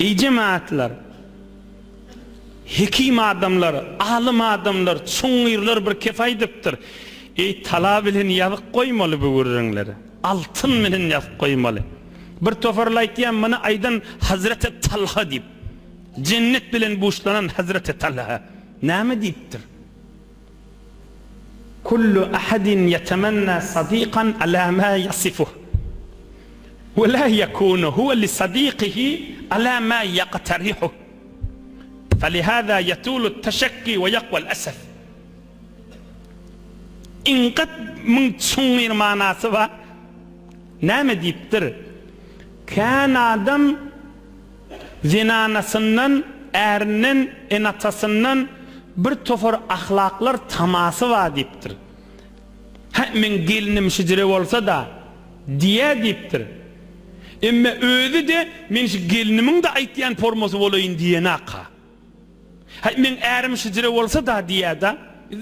Eý jemagatlar! Hekim adamlar, alym adamlar, çuňňyrlar bir kep aýdypdyr. Eý tala bilen ýazyp goýmaly bu gürrüňleri. Altyn bilen ýazyp goýmaly. Bir toparly aýtýan muny aýdan Hazreti Talha diýip. Jennet bilen buşlanan Hazreti Talha näme diýipdir? Kullu ahadin ýetemenna sadikan ala ma ýasifuh we la ýekunu huwe li sadikihi ala ma ýaqtarihuh felihâzâ ýetulu teşekki we ýakwal esef. Iň gat muň çuňňur manasy bar. Näme diýipdir? Kän adam Zenanasyndan, ärinden, ene-atasyndan bir topar ahlaklar tamasy bar diýipdir. Hä, meň gelnim şijire bolsa-da, diýýä diýipdir. Emme özi-de men şu gelnimiň-de aýtýan formasy bolaýyn diýenak-ha. Häý, meň ärim şijire bolsa-da diýýä-de,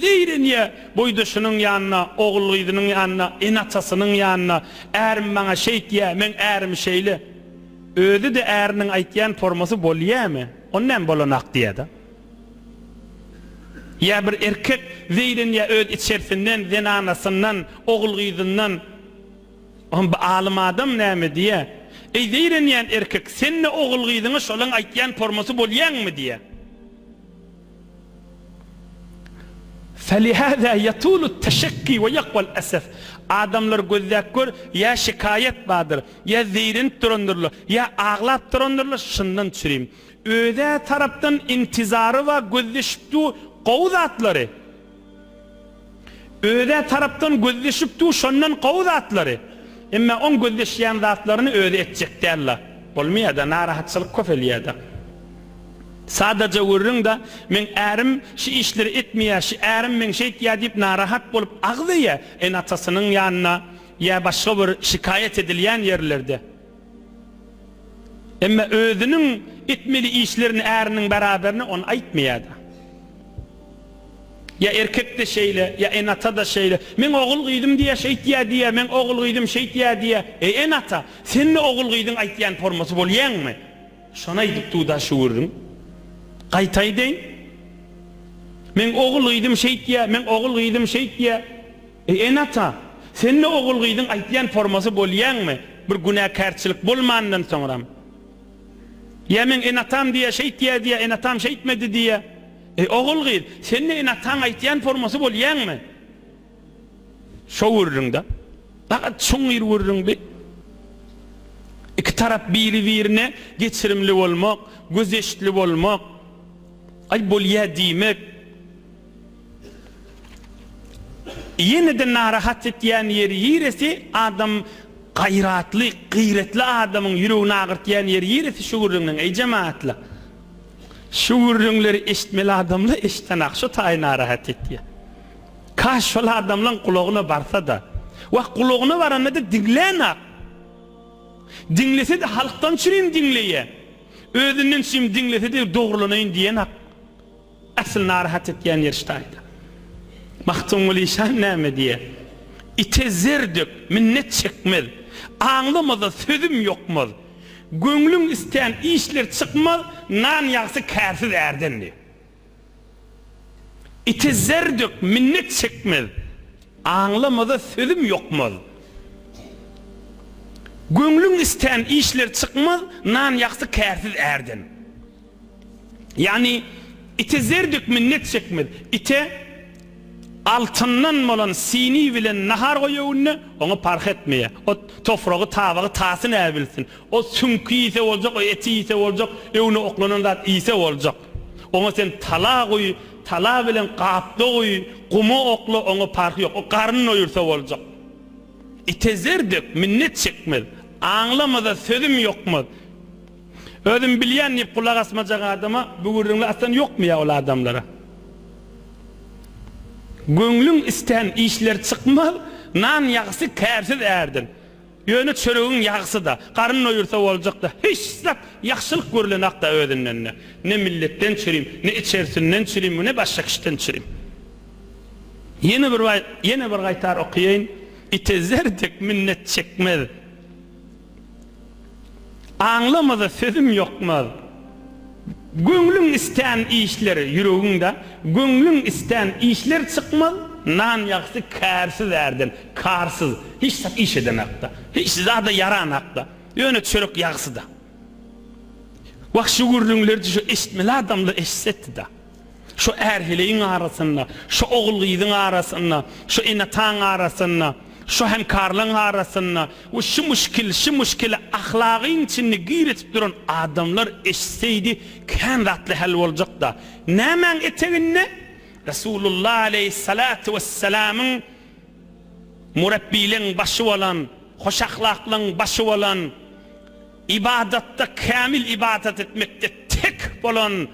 zeýrenýä boýdaşynyň ýanynda, ogul-gyzynyň ýanynda, ene-atasynyň ýanynda, ärim maňa şeýtýä, meň ärim şeýle. Özi-de äriniň aýtýan formasy bolýamy? Ony näme bolanak diýýä-de. Ýa bir erkek zeýrenýä öz içersinden, zenanasyndan, ogul-gyzyndan. Oňa bu alym adam näme diýýä? Eý zeýrenýän erkek, sen-de ogul-gyzyňa şolaň aýtýan formasy bolýaňmy diýýä. Felihâzâ ýetûlut teşekki we ýakwal esef. Adamlar gözläp gör, ýa şikaýat bardyr, ýa zeýrenip durandyrlar, ýa aglap durandyrlar, şundan çürim. Öz-ä tarapdan intizary bar, gözleşip dur gowy zatlary. Öz-ä tarapdan gözleşip dur şondan gowy zatlary. Emma oň gözleşýän zatlaryny özi etjek däl-la. Bolmaýa-da, narahatçylyk köpelýä-de. Sadaja gürrüň-da, meň ärim şu işleri etmeýä, şu ärim meň şeýtýä diýip narahat bolup agzaýa ene-atasynyň ýanynda ýa başga bir şikaýat edilýän ýerlerde. Emma özüniň etmeli işlerini äriniň beraberine ony aýtmaýa-da. Ýa erkek-de şeýle, ýa ene-ata-da şeýle. Meň ogul-gyzym diýýä, şeýtýä diýýä, meň ogul-gyzym şeýtýä diýýä. Eý, ene-ata, sen-de ogul-gyzyň aýtýan formasy bolýaňmy? Şony aýdyp dur-da şu gürrüň. Gaýta aýdaýyn. Meň ogul-gyzym şeýtýä, meň ogul-gyzym şeýtýä. Eý, ene-ata, sen-de ogul-gyzyň aýtýan formasy bolýaňmy? Bir günäkärçilik bolmandan soňram. Ýa meň ene-atam diýýä, şeýtýä diýýä, ene-atam şeýtmedi diýýä. Eý, ogul-gyz, sen-de ene-ataň aýtýan formasy bolýaňmy? Şo gürrüň-dä. Gaty çuňňur gürrüň bi. Iki tarap biri-birine geçirimli bolmak, gözeşli bolmak, aý bolýa diýmek. Ýene-de narahat etýän ýeri ýiresi adam gaýratly, gyýratly adamyň ýüregini agyrtýan ýeri ýiresi şu gürrüňleň, eý jemagatlar. Şu gürrüňleri eşitmeli adamlar eşdenak şu taýy narahat etýär. Kaş şol adamlaň gulagyna barsa-da. Wah gulagyna baranda-da diňlänak. Diňlese-de halkdan çürim diňleýär. Özünden çürim diňlese-de dogrulanaýyn diýenak. Asyl narahat etýän ýeri şu taýda. Magtymguly işan näme diýýär? Ite zer dök, minnet çekmez. Aňlamaza sözüm ýokmaz. Göňlüň istän işler çykmaz, nan ýagsy kärsiz ärden diýýär. Ite zer dök, minnet çekmez. Aňlamaza sözüm ýokmaz. Göňlüň istän işler çykmaz, nan ýagsy kärsiz ärden. Ýagny ite zer dök minnet çekmez. Ite altyndan bolan sini bilen nahar goý öňünde, oňa parh etmeýär. O tofragy, tabagy, tasy näbilsin. O süňki iýse boljak, o eti iýse boljak, öňüne oklanan zat iýse boljak. Oňa sen tala guý, tala bilen gapda guý, guma okla, oňa parhy ýok. O garyn doýursa boljak. Ite zer dök, minnet çekmez. Aňlamaza sözüm ýokmaz. Özüm bilýän diýip gulak asmajak adama bu gürrüňler aslan ýokmaýar ol adamlara. Göňlüň istän işler çykmaz, nan ýagsy kärsiz ärden. Ýöne çöregiň ýagsy-da, garyn doýursa boljak-da, hiç zat ýagşylyk görlenok-da özünden-de. Ne milletden çürim, ne içerisinden çürim, ne başga kişiden çürim. Ýene bir ýene bir gaýtar okaýaýyn, Ite zer dek minnet çekmez. Aňlamaza sözüm ýokmaz. Göwnüň istän işler ýüregiňde, Göwnüň istän işler çykmaz, Nan ýagşy kärsiz ärden, karsyz, hiç zat iş edenakda, hiç zada ýaranakda, ýöne çörek ýagsyda. Wah şu gürrüňleri şu eşitmeli adamlar eşitsetdi-da. Şu är-heleýiň arasynda, şu ogul-gyzyň arasynda, şu ene-ataň arasynda, şu hemkarlaň arasynda we şu muşkil, şu muşkili ahlagyň içinde giretip duran adamlar eşitseydi kän zatly häl boljakda. Nämäň eteginde? Resulullah aleýhissalatu wessalamyň murabbileň başy bolan, hoşahlaklaň başy bolan, Ybadatda kämil ybadat etmekde tek bolan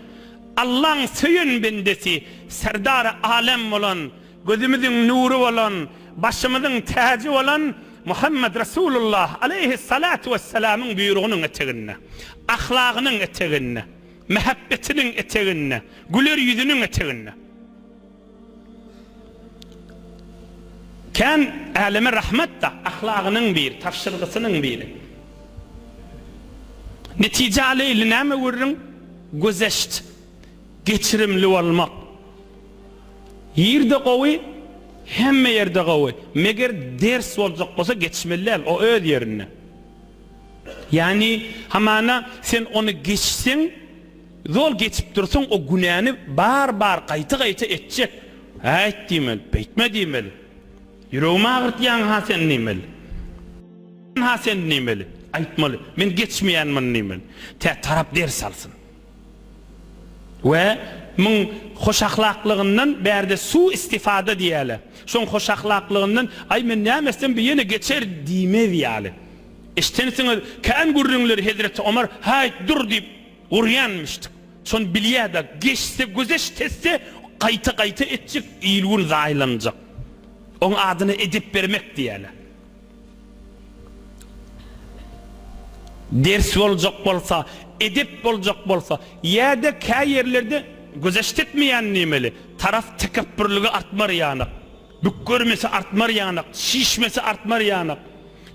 Allaň söýen bendesi, Serdary alem bolan, gözümiziň nury bolan, başymyzyň täji bolan Muhammed Resulullah aleýhissalatu wessalamyň buýrugynyň eteginde, ahlagynyň eteginde, mähebbetiniň eteginde, güler ýüzüniň eteginde. Kän äleme rahmet-da, ahlagynyň biri, tabşyrgysynyň biri. Netije aleýli näme gürrüň? Güzeşt, geçirimli bolmak. Ýerde gowy, hemme ýerde gowy. Meger ders boljak bolsa geçmeli däl, o öz ýerinde. Ýagny, hamana sen ony geçseň, Zol geçip dursaň o günäni bar-bar gaýta-gaýta etjek. Äýt diýmeli, beýtme diýmeli. Ýüregimi agyrtýaň-ha sen diýmeli. Ha sen diýmeli. Aýtmaly. Men geçmeýän muny diýmeli. Tä tarap ders alsyn. We muň hoşahlaklygyndan bärde su-istifada diýýärler. Şoň hoşahlaklygyndan aý men näme etsem bu ýene geçer diýmez ýaly. Eşdensiňiz kän gürrüňleri hezreti Omar häýt dur diýip Urýanmyşdyk. Şony bilýä-de, geçse, güzeşt etse, gaýta-gaýta etjek, il-gün zaýalanjak. Oň adyna edep bermek diýýärler. Ders boljak bolsa, edep boljak bolsa, ýa-da kä ýerlerde güzeşt etmeýän diýmeli, tarap tekepbürligi artmar ýanak. Bükgermesi artmar ýanak, şişmesi artmar ýanak.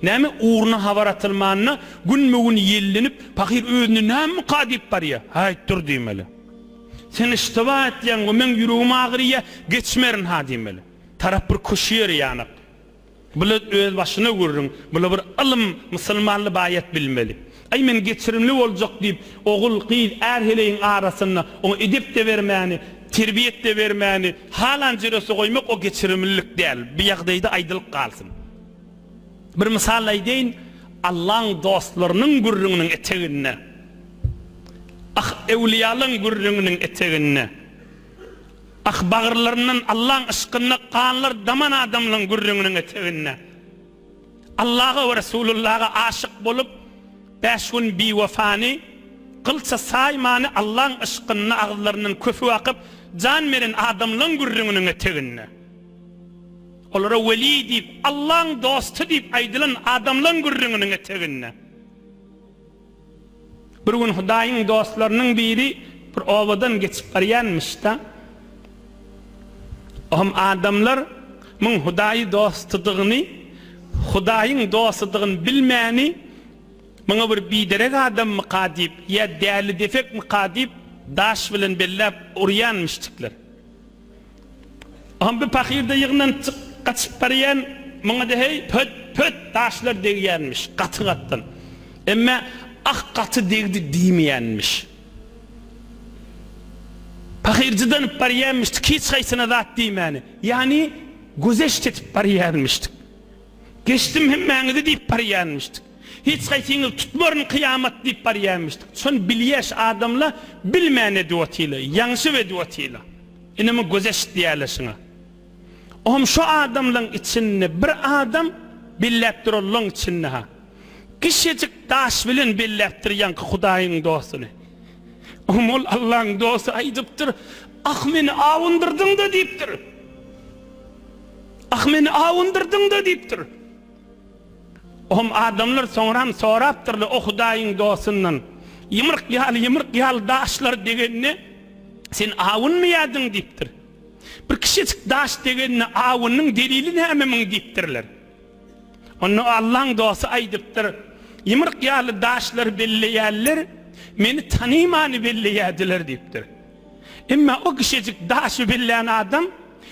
Näme ugruna habar atylmanda günbe-gün ýellenip, pahyr özüne nämika diýip barýa. Häýt dur diýmeli. Sen yştyba etýäň we meň ýüregim agyrýa, geçmerin ha diýmeli. Tarap bir köşi ýeri ýanak. Bula öz başyna gürrüň, bula bir ylym, musulmanly baýat bilmeli. Aý men geçirimli boljak diýip, ogul, gyz, är-heleýiň arasynda oňa edep-de bermäni, terbiýet-de bermäni, halan jüresi goýmak o geçirimlilik däl. Bu ýagdaýda aýdylyp galsyn. Bir mysal aýdaýyn, Allaň dostlarynyň gürrüňiniň eteginde, ah, öwlüýalaň gürrüňiniň eteginde, ah, bagyrlaryndan Allaň yşkynda ganlar daman adamlaň gürrüňiniň eteginde, Allaha we Resulullaha aşyk bolup, bäş gün biwefany, gylça saýmany Allaň yşkynda agyzlaryndan köpük akyp, jan beren adamlaň gürrüňiniň eteginde. Olara weli diýip, Allaň dosty diýip aýdylan adamlaň gürrüňiniň eteginde. Bir gün Hudaýyň dostlarynyň biri bir obadan geçip barýanmyş-da. Ohm adamlar muň Hudaýy dostudygyny, Hudaýyň dostudygyny bilmäni, muňa bir biderek adammyka diýip, ýa däli-defekmika diýip, daş bilen belläp urýanmyşdyklar. Ohm bir pahyr-da ýygnanyp gaçyp barýan, muňa-da heý, pöt, pöt daşlar degýänmiş, gaty-gatdan. Emme ah gaty degdi diýmeýänmiş. Pahyr jydanyp barýanmyşdyk, hiç haýsyna zat diýmäni. Ýagny güzeşt edip barýanmyşdyk. Geçdim hemmäňizi diýip barýanmyşdyk. Hiç haýsyňyzy tutmaryn kyýamat diýip barýanmyşdyk. Şony bilýäş adamla bilmän edip otyla, ýaňşyp edip otyla. Ine muň güzeşt diýýärler şuňa. Ohm şo adamlaň içinde bir adam belläp duranlaň içinde ha. Kiçijik daş bilen belläpdir ýaňky Hudaýyň dostuny. Ohm ol Allaň dosty aýdypdyr, Ah meni awundyrdyň-da diýipdir. Ah meni awundyrdyň-da diýipdir. Ohm adamlar soňram sorapdyrlar o Hudaýyň dostundan, Ýumruk ýaly ýumruk ýaly daşlar degende sen awunmaýardyň diýipdir. Bir kiçijik daş degende awundyň delili näme muň diýipdirler. Onda Allaň dosty aýdypdyr, Ýumruk ýaly daşlary belleýärler. meni tanymany belleýärdiler diýipdir. Emma o kişejik daşy bellän adam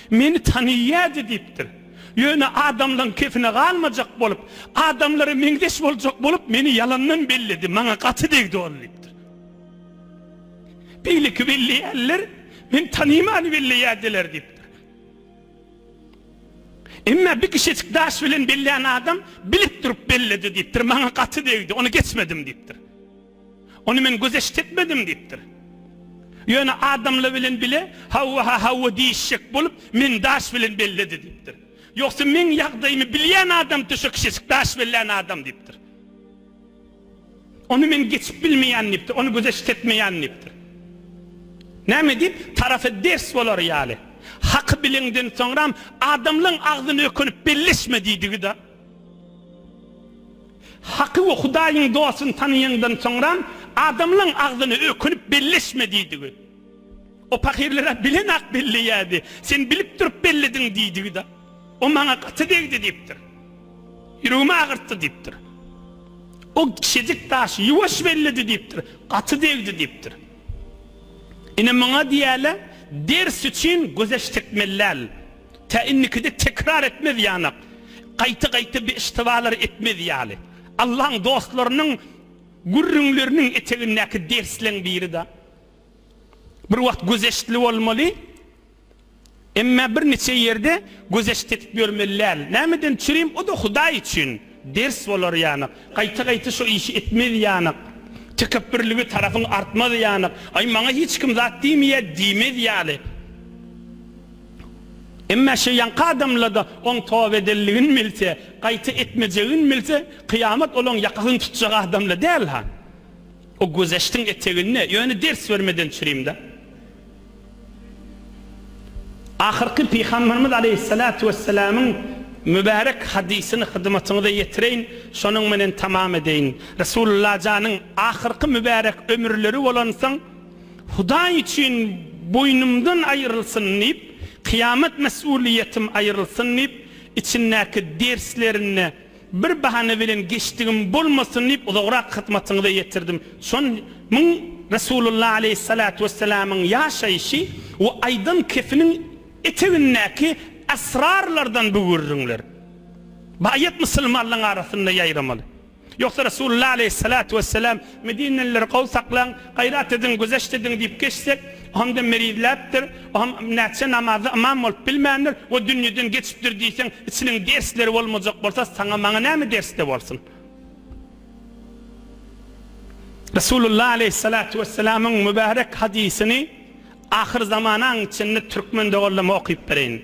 meni tanyýardy diýipdir. Ýöne adamlaň kefine galmajak bolup, adamlara meňzeş boljak bolup meni ýalandan belledi, maňa gaty degdi ol diýipdir. Beýleki belleýänler meni tanymany belleýärdiler diýipdir. Emma bir kişejik daş bilen bellän adam bilip durup belledi diýipdir, maňa gaty degdi, ony geçmedim diýipdir. Ony men göz eşitmedim diýipdir. Ýöne adamlar bilen bile hawa-ha hawa diýişjek bolup, meni daş bilen belledi diýipdir. Ýogsa meň ýagdaýymy bilýän adam-da şo kişejik daş bellän adam diýipdir. Ony men geçip bilmeýän diýipdir, ony göz eşitmeýän diýipdir. Näme diýip, tarapy ders bolar ýaly. Haky bileňden soňram adamlaň agzyny ökünip belleşme diýdigi-da. Haky we Hudaýyň dostuny tanaýaňdan soňram adamlaň agzyna ökünip belleşme diýdigi. O pahyrlar-a bilenak belleýärdi. Sen bilip durup bellediň diýdigi-da. O maňa gaty degdi diýipdir. Ýüregimi agyrtdy diýipdir. O kiçijik daş ýuwaş belledi diýipdir. Gaty degdi diýipdir. Ine muňa diýýärler, ders üçin gözeş tekmeli däl. Tä indikide tekrar etmez ýanak. Gaýta-gaýta bi iştibalary etmez ýaly. Allaň dostlarynyň gürrüňleriniň etegindäki dersleň biri-da. Bir wagt gözeştli bolmaly, emmä bir niçe ýerde gözeşt edip ýörmeli däl. Nämeden çürim, o-da Hudaý üçin ders bolar ýanak. Gaýta-gaýta şo işi etmez ýanak. Tekepbürligi tarapyň artmaz ýanak. Aý, maňa hiç kim zat diýmeýär diýmez ýaly. Emma şo ýaňky adamlar-da oň toba edenligini bilse, gaýta etmejegini bilse, kyýamat olaň ýakasyny tutjak adamlar däl-ha. O güzeştiň eteginde, ýöne ders bermeden çürimde. Ahyrky Pygamberimiz aleýhissalatu wessalamyň mübärek hadysyny hyzmatyňyza ýetireýin, şonuň bilen tamam edeýin. Resulullah janyň ahyrky mübärek ömürleri bolansoň, Hudaý üçin boýnumdan aýrylsyn diýip, kyýamat mes'uliýetim aýrylsyn diýip, içindäki derslerinde bir bahana bilen geçdigim bolmasyn diýip uzagrak hyzmatyňyza ýetirdim. Şon myň Resulullah aleýhissalatu wessalamyň ýaşaýşy we aýdan kefiniň etegindäki esrarlardan bu gürrüňler. Baýat musulmanlaryň arasynda ýaýramaly. Ýogsa Resulullah aleýhissalatu wessalam Medinelileri gowy saklaň, gaýrat ediň, güzeşt ediň diýip geçsek, o hem-de merizläpdir, o hem näçe namazda ymam bolup bilmändir we dünýeden geçipdir diýseň, içiniň dersleri bolmajak bolsa, saňa maňa näme dersde bolsun? Resulullah aleýhissalatu wessalamyň mübärek hadysyny ahyrzamanaň içinde türkmen doganlaryma okyp bereýin.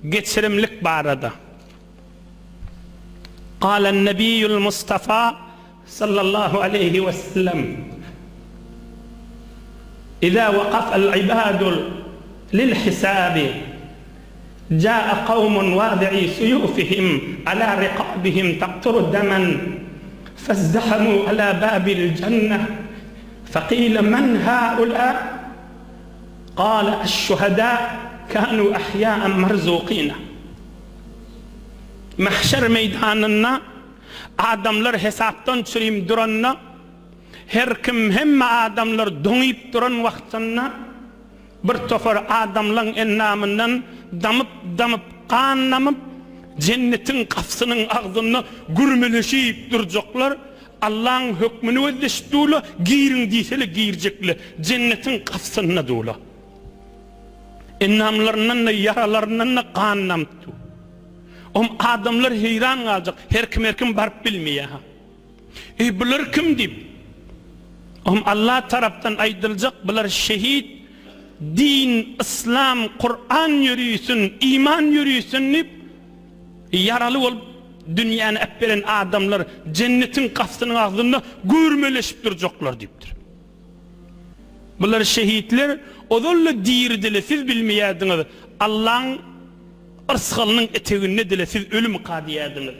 Geçirimlik barada. Galan Nebiýul Mustafa sallallahu aleýhi we sellem, Iza waqafal ibadu lil hisabi, jaa kawmun wadi'i suyufihim ala riqabihim taqturu daman, fazdahamu ala babil jenneh, faqila men haula? Gala aş-şuhada kanu ahýa'an marzuqina. Mahşer meýdanynda adamlar hesapdan çürim duranda, her kim hemme adamlar doňyp duran wagtynda bir topar adamlaň endamyndan damyp-damyp gan damyp, jennetiň gapysynyň agzynda gürmeleşip durjaklar, Allaň hökmüni gözleşip durlar, giriň diýsele girjekler, jennetiň gapysynda durlar. Endamlaryndan-da, ýaralaryndan-da gan damyp dur. Om adamlar heýran galjak, her kim-her kim baryp bilmeýär-ha. Eý, bular kim diýip, om Allah tarapdan aýdyljak, bular şehit, din, yslam, Kuran ýörisin, iman ýörisin diýip, ýaraly bolup dünýäni äpberen adamlar jennetiň gapysynyň agzynda gürmeleşip durjaklar diýipdir. Bular şehitler ozal-da diridile siz bilmeýärdiňiz, Allaň yrsgalynyň etegindedile siz ölümka diýerdiňiz.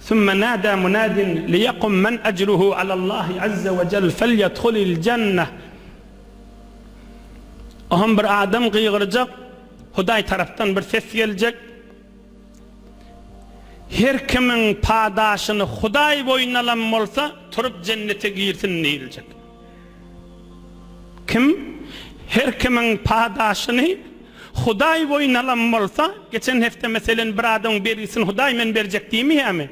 Sümme nada munadin liýakum men ejruhu alallahi azze we jel felyedhulil jenneh. Ohm bir adam gygyrjak, Hudaý tarapdan bir ses geljek. Her kimiň padaşyny Hudaý boýun alan bolsa, turup jennete girsin diýiljek. Kim her kimiň padaşyny Hudaý boýun alan bolsa, geçen hepde meselen bir adamyň bergisini Hudaý men berjek diýmeýärmi?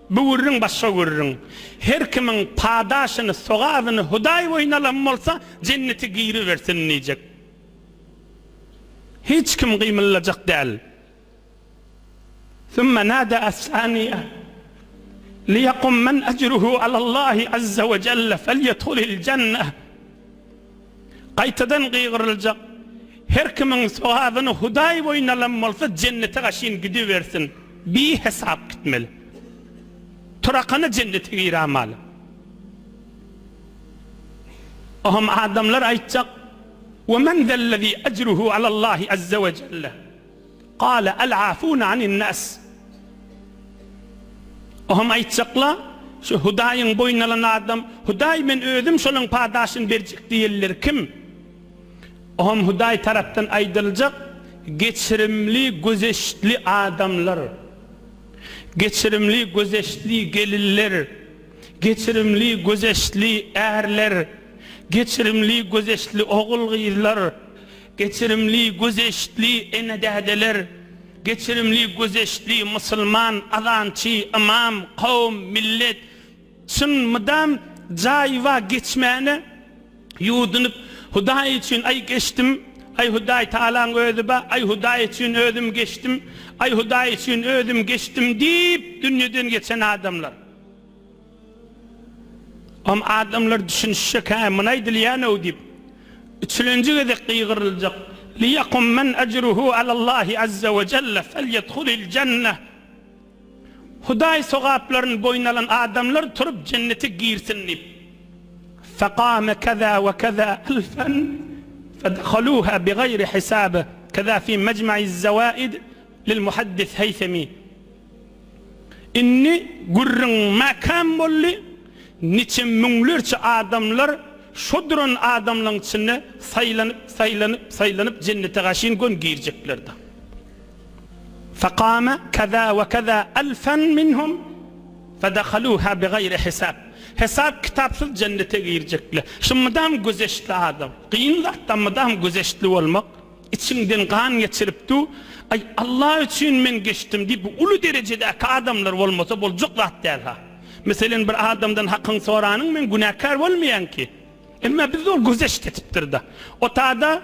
Bu gürrüň başga gürrüň. Her kimiň padaşyny, sogabyny Hudaý boýun alan bolsa, jennete giribersin diýjek. Hiç kim gymyldajak däl. Sümme nada es-saniýe, Liýakum men ejruhu alallahi azze we jelle felyedhulil jenneh. Gaýtadan gygyryljak, Her kimiň sogabyny Hudaý boýun alan bolsa jennete gaşyn gidibersin. Bihesap gitmeli. Turakana jennete giramaly. Ohm adamlar aýtjak, We men zellezî ecruhu alallahi azze we jelle? Kale el-afûne anin-nas. Ohm aýtjakla, şu Hudaýyň boýun alan adam, Hudaý men özüm şolaň padaşyny berjek diýenler kim? Ohm Hudaý tarapdan aýdyljak geçirimli gözeştli adamlar, geçirimli gözeştli gelinler, geçirimli gözeştli ärler, geçirimli gözeştli ogul-gyzlar, Geçirimli, gözeştli ene-dädeler, geçirimli, gözeştli musulman, azançy, ymam, kowum, millet, çyn mydam jaýyba geçmäne ýuwdunyp, Hudaý üçin aý geçdim, aý Hudaý Tagalaň özi ba, aý Hudaý üçin özüm geçdim, aý Hudaý üçin özüm geçdim diýip dünýeden geçen adamlar. Om adamlar düşünişjek-hä, muny aýdylýan-ow diýip, üçülenji gezek gygyryljak, Liýakum men ejruhu alallahi azza we jelle felyedhulil jenneh. Hudaý sogaplaryny boýun alan adamlar turup jennete girsin diýip. Fekame keza we keza elfen fedehaluha bigaýri hisab, keza fi mejmaiz zewaid lil muhaddis Heýsemi. Indi gürrüň mäkäm boldy, niçe müňlerçe adamlar şo duran adamlaň içinde saýlanyp, saýlanyp, saýlanyp jennete gaşyn gön girjeklerdi. Fekame keza we keza elfen minhum fedehaluha bigaýri hisab. Hesap kitapsyz jennete girjekler. Şu mydam gözeşli adam. Kyn zatda mydam gözeşli bolmak. Içiňden gan geçirip du, Aý, Alla üçin men geçdim diýip, bu uly derejedäki adamlar bolmasa boljak zat däl-ha. Meselen, bir adamdan hakyňy soranyň men günäkär bolmaýan ki. Emma bizde ol gözeşt etipdir-de. O tada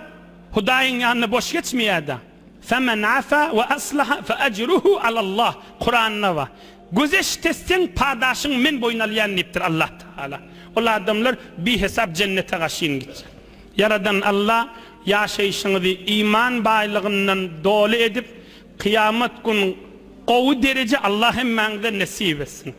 Hudaýyň ýanynda boş geçmeýär-de. Femen afa we aslaha fe ejruhu alallah. Kuranda bar. Gözeşt etseň padaşyňy men boýun alýan diýipdir Allah Tagala. Ol adamlar bihesap jennete gaşyn gitjek. Ýaradan Alla ýaşaýşyňyzy iman baýlygyndan doly edip, kyýamat gün gowy dereje Alla hemmäňize nesip etsin.